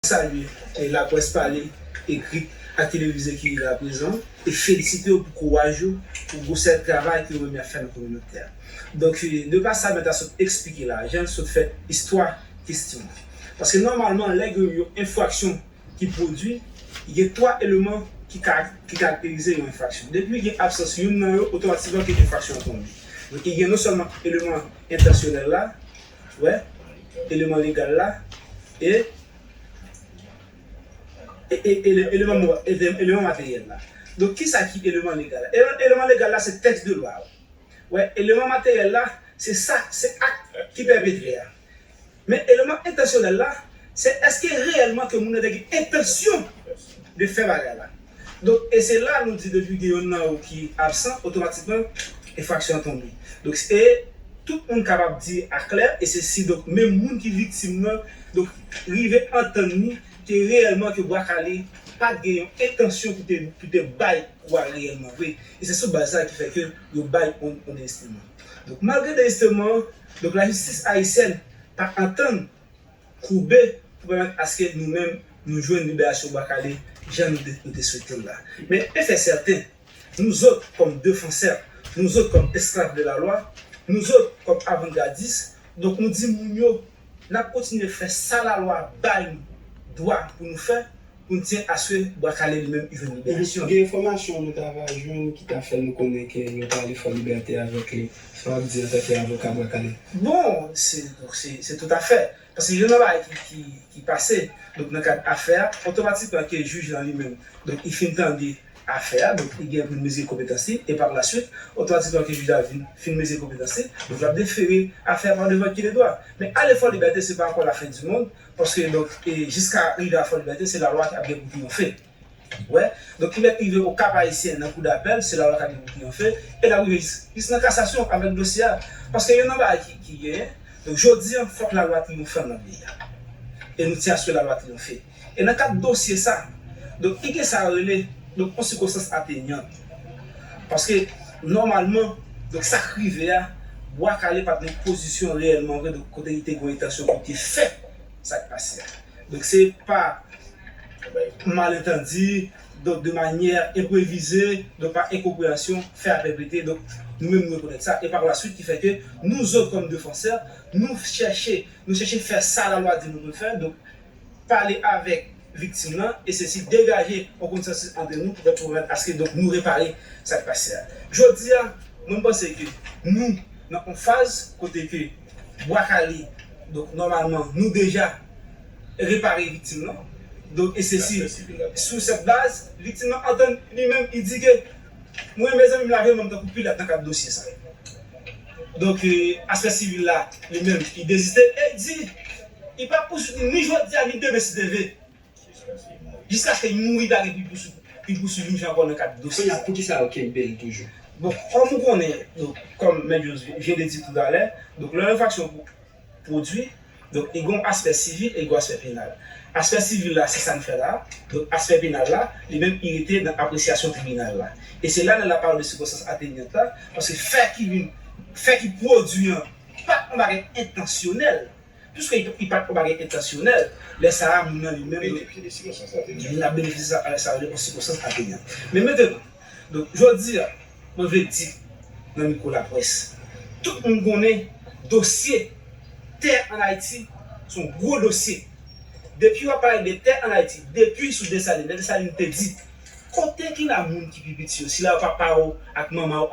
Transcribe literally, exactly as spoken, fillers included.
Salye, eh, laprès pale, ekrit ak televize ki la prezan, e felisite yo pou kouraj yo, pou gwosè travay ke yo menm y ap fè nan kominote a. Donk, eh, de pa sa, mèt la sot eksplike la, jan l sot fè istwa kesyon an. Paske nòmalman, lè gen yon enfraksyon ki pwodui, gen twa eleman ki ka, ki karakterize yon enfraksyon. Depi gen absans youn nan yo, otomatikman ke enfraksyon an tonbe. Donk, gen non sèlman eleman entansyonèl la, wè, eleman legal la, e e, e, ele- eleman mo- ele- eleman materyèl la. Donk, kisa ki eleman legal la? Ele- Eleman legal la, se tèks de lwa yo. Wè, eleman materyèl la, se sa, se ak ki pèpetre a. Men eleman entansyonèl la, se èske reyèlman ke moun nan te gen entansyon de fè bagay la. Donk, e se la nou di depi gen youn nan yo ki absan, otomatikman, enfraksyon an tonbe. Donk, e tout moun kapab di aklè, e se si, donk, menm moun ki viktim nan, donk, rive antann li ke reyèlman ke Bwa Kale pa t gen yon entansyon pou te, pou te bay kou a reyèlman vre. E se sou baz sa ki fè ke yo bay yon, yon dezèstèman. Donk, malgre dezèstèman an, donk, lajistis ayisyèn pa antann koube pou pèmèt aske nou menm nou jwenn liberasyon Bwa Kale jan nou te, nou te swete l la. Men e fè sèten, nou zòt kòm defansè, nou zòt kòm esklav de la lwa, nou zòt kòm avangardis, donk nou di moun yo, n ap kontinye fè sa lalwa bay nou dwa pou nou fè, pou n tyen aske Bwa Kale li menm li jwenn liberasyon. Gen enfòmasyon nou ta va jwenn ki ta fè nou konnen ke yo pale Fò Libète avèk li. Sa w ap di antanke avoka Bwa Kale? Bon, se, se, se toutafè. Paske gen yon bagay ki, ki, ki pase, donk, nan kad afè a, otomatikman ke jij lan li menm, donk, li fin tande afè a, donk, li gen pou l mezire konpetans li, e pa la swit, otomatikman ke jij la vin, fin mezire konpetans li, donk, l ap defere afè a pa devan ki de dwa. Men ale Fò Libète, se pa ankò lafen di mond, paske, donk, e jiska rive a Fò Libète, se lalwa ki ap gen pou triyonfe. Wè. Donk, ki mèt rive Okap Ayisyen nan kou dapèl, se lalwa k ap gen pou triyonfe, e l ap rive jis, jis nan kasasyon avèk dosye a. Paske youn nan bagay ki, ki genyen, donk, jodi a, fòk lalwa triyonfe nan peyi a. E nou tyen aske lalwa triyonfe. E nan kad dosye sa, donk, li gen sa yo rele, donk, yon sikonstans atenyant. Paske, nòmalman, donk, sa k rive a, Bwa Kale pa t nan pozisyon reyèlman vre, donk, kote li te gen entansyon pou te fè sa k pase a. Donk, se pa malentandi, donk, de manyè enprevize, donk, pa enkonpreyansyon, fè apèpete, donk, nou menm nou rekonèt sa, e pa la swit ki fè ke nou zòt kòm defansè, nou chèche, nou chèche fè sa lalwa di nou pou n fè, donk, pale avèk viktim lan, e sesi degaje yon konsansis ant nou pou pèmèt aske, donk, nou repare sa k pase a. Jodi a, mwen panse ke nou nan yon faz kote ke Bwa Kale, donk, nòmalman, nou deja repare viktim lan. Donk, e sesi, sou sèt baz, viktim lan antann li menm, li di ke, mwen, mezanmi, m lave men m tankou Pilat nan kad dosye sa. Donk, e, aspè sivil la, li menm, li deziste, e li di, li p ap pouswiv li ni jodi a, ni demen si Dye vle. Jiskaske li mouri, pa gen pou li pouswiv, li pouswiv yon jan ankò nan kad dosye sa. Poukisa yo kenbe l toujou? Bon, kòm ou konnen, donk, kòm Mèt Joz vyen de di toutalè, donk, lè yon enfraksyon pwodui, donk, li gen yon aspè sivil e li gen yon aspè penal. Aspè sivil la, se sa n fè la, donk, aspè penal la, li menm, li rete nan apresyasyon tribinal la. E se la, nan la parole de circonstance atténuante la, paske fè ki vin, fè ki pwodui an, pa t yon bagay entansyonèl, piske li, li pa t yon bagay entansyonèl, lè sa a, moun nan li menm, li ap benefisye sa, sa rele yon sikonstans atenyant. Men mentnan, donk, jodi a, mwen vle di nan mikwo laprès, tout moun konnen dosye tè ann Ayiti se yon gwo dosye. Depi w ap pale de tè ann Ayiti, depi sou Desalin, lè Desalin te di, kote ki la moun ki pi piti yo, si la yo papa yo ak manman yo